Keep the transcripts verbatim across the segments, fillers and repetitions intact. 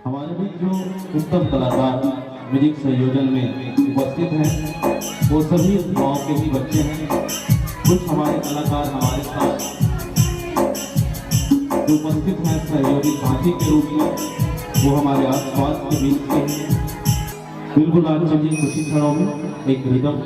हमारे बीच जो उत्तम कलाकार म्यूजिक संयोजन में उपस्थित हैं, वो सभी गांव के ही बच्चे हैं। कुछ हमारे कलाकार हमारे साथ जो उपस्थित हैं सहयोगी साथी के रूप में, वो हमारे आसपास के बीच के हैं। बिल्कुल, आज चलिए कुछ ही क्षणों में एक रिदम।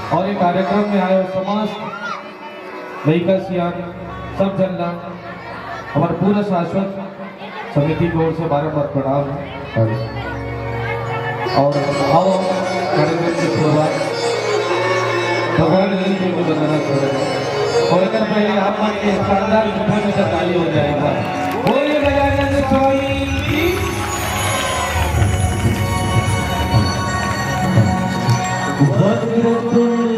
और ये कार्यक्रम में आए समस्त लइका सियान सब झन ला हमर पूरा शाश्वत समिति की ओर से बारंबार प्रणाम है। और आओ, कार्यक्रम की शुरुआत भगवान गणेश जी को बताना छोड़े। और अगर पहले आप मन के शानदार मुखर में ताली हो जाएगा। बोलिए गजानन स्वामी की। वक्रतुंड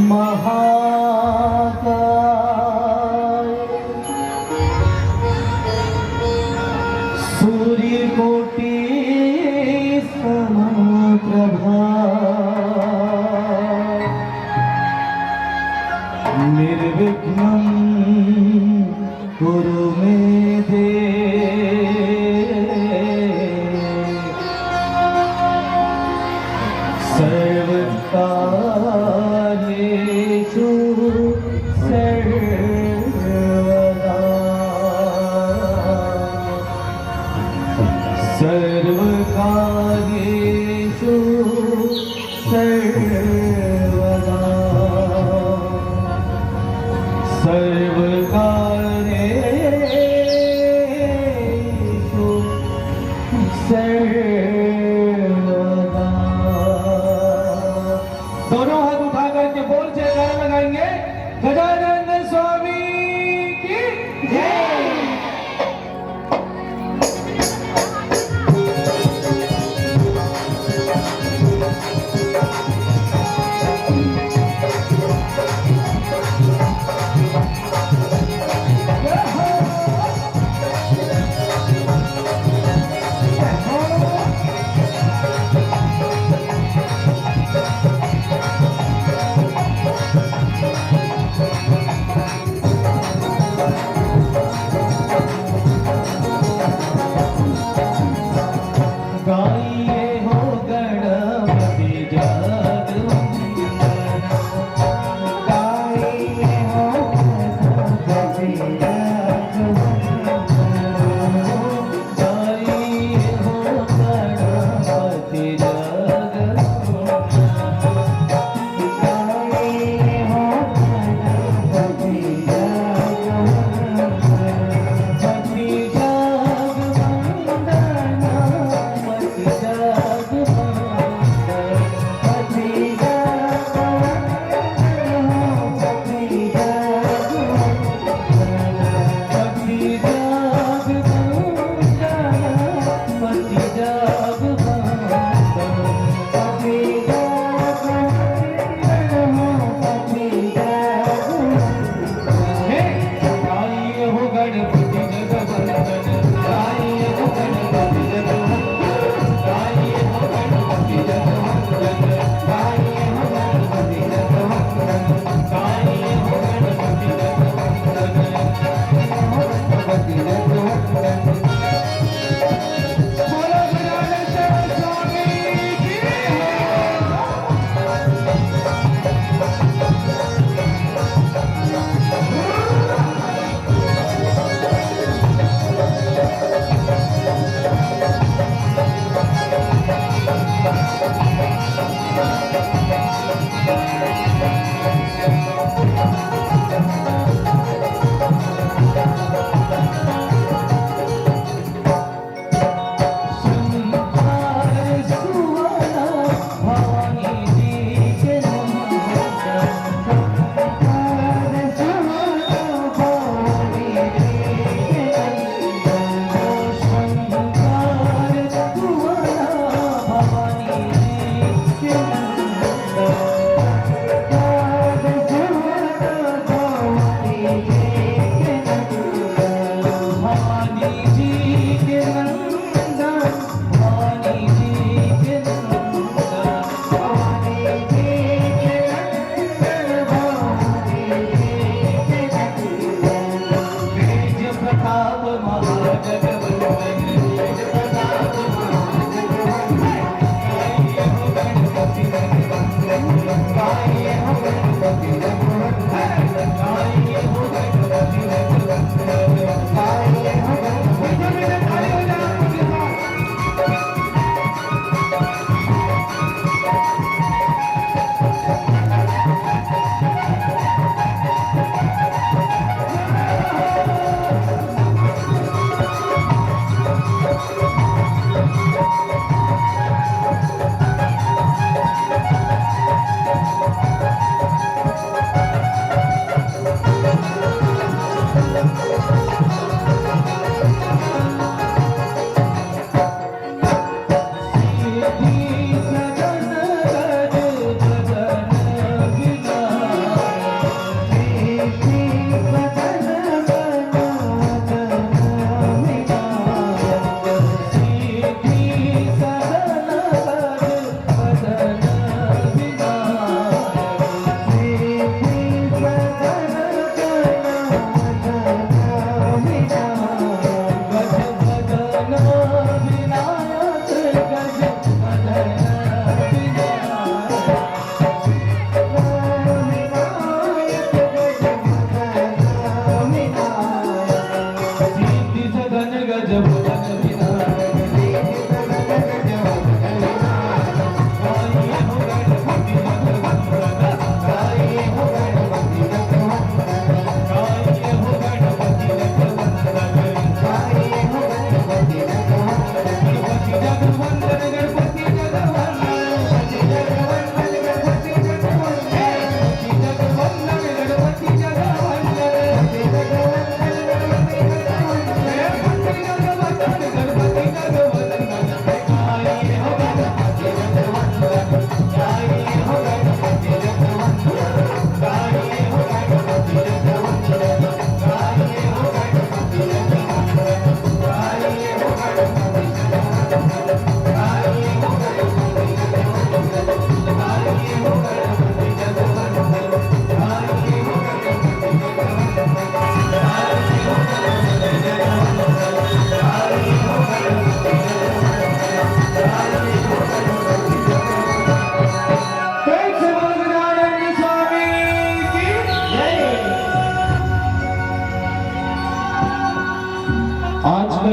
महाकाय, सूर्यकोटि समप्रभा, निर्विघ्नं कुरु मे देव। सर्वकार्येषु सर्वदा, सर्वकार्येषु सर्वदा, सर्वकार्येषु दोनों हाथ उठा करके बोल जयकारा लगाएंगे, गजानंद स्वामी की जय।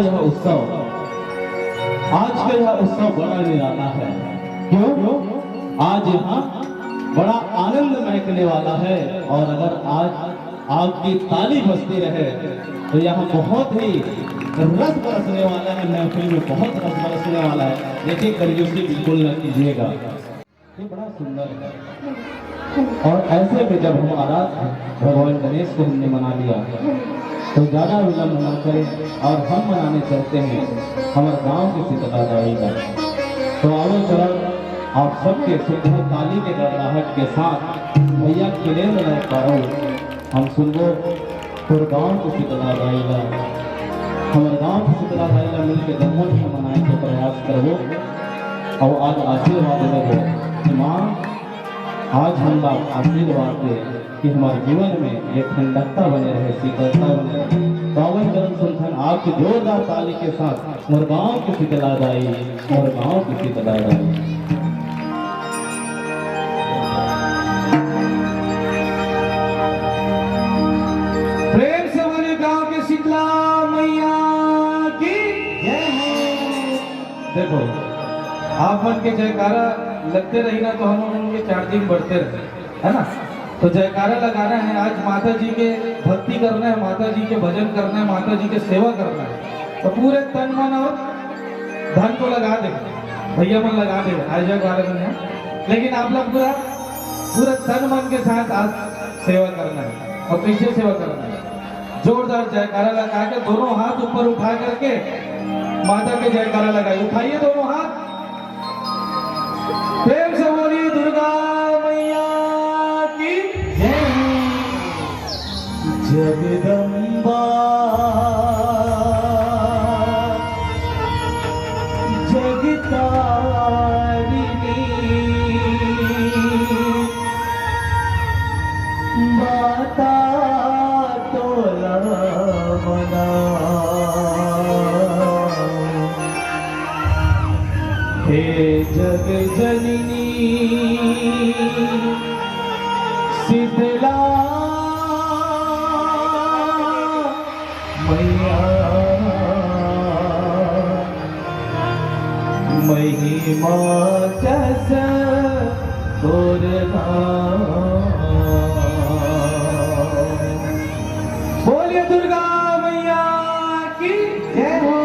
यह उत्सव, आज का यह उत्सव बड़ा निराला है। क्यों? आज यहाँ बड़ा आनंद महकने वाला है। और अगर आज आपकी ताली बजती रहे तो यहाँ बहुत ही रस बरसने वाला है, महफिल में बहुत रस बरसने वाला है। देखिए, कंजूसी बिल्कुल न कीजिएगा। ये बड़ा सुंदर है। और ऐसे में जब हम आराध्य भगवान गणेश को हमने मना लिया, तो ज्यादा विलंब ना करें और हम मनाने चलते हैं हमारे गांव के शीतला दाई का। तो आओ चलो, आप सबके सुंदर ताली के गड़गड़ाहट के साथ भैया किलेंद्र राय पारो हम सुनबो। तोर गांव के शीतला दाई ला, हमर गांव के शीतला दाई ला मिलके जम्मो झन मनाए के प्रयास करबो। अउ आज आशीर्वाद लेबो कि माँ, आज हमला आशीर्वाद दे कि हमारे जीवन में ये ठंडकता बने रहे, शीतलता बने रहे। तो आवन चरण सुनथन आपके जोरदार ताली के साथ मोर गांव के शीतला दाई, मोर गांव के शीतला दाई। प्रेम से बोलिए गांव के शीतला मैया की जय हो। देखो, आप मन के जयकारा लगते रही ना तो हम मन के चार्जिंग बढ़ते रहे, है ना? तो जयकारा लगाना है, आज माता जी के भक्ति करना है, माता जी के भजन करना है, माता जी के सेवा करना है। तो पूरे तन मन और धन को लगा दे, भैया मन लगा दे, हाईजैक वाले मन है, लेकिन आप लोग पूरा, पूरा तन मन के साथ आज सेवा करना है। और कैसे सेवा करना है? जोरदार जयकारा लगा के दोनों हाथ ऊपर उठा करके माता के जयकारा लगाइए। उठाइए दोनों हाथ। प्रेम से बोलिए दुर्गा मैया की जय। जगदम्बा जगतारिणी माता तोला मना। हे जग जननी शीतला मैया, महिमा जस तोर नाम। बोलिए दुर्गा मैया की जय हो।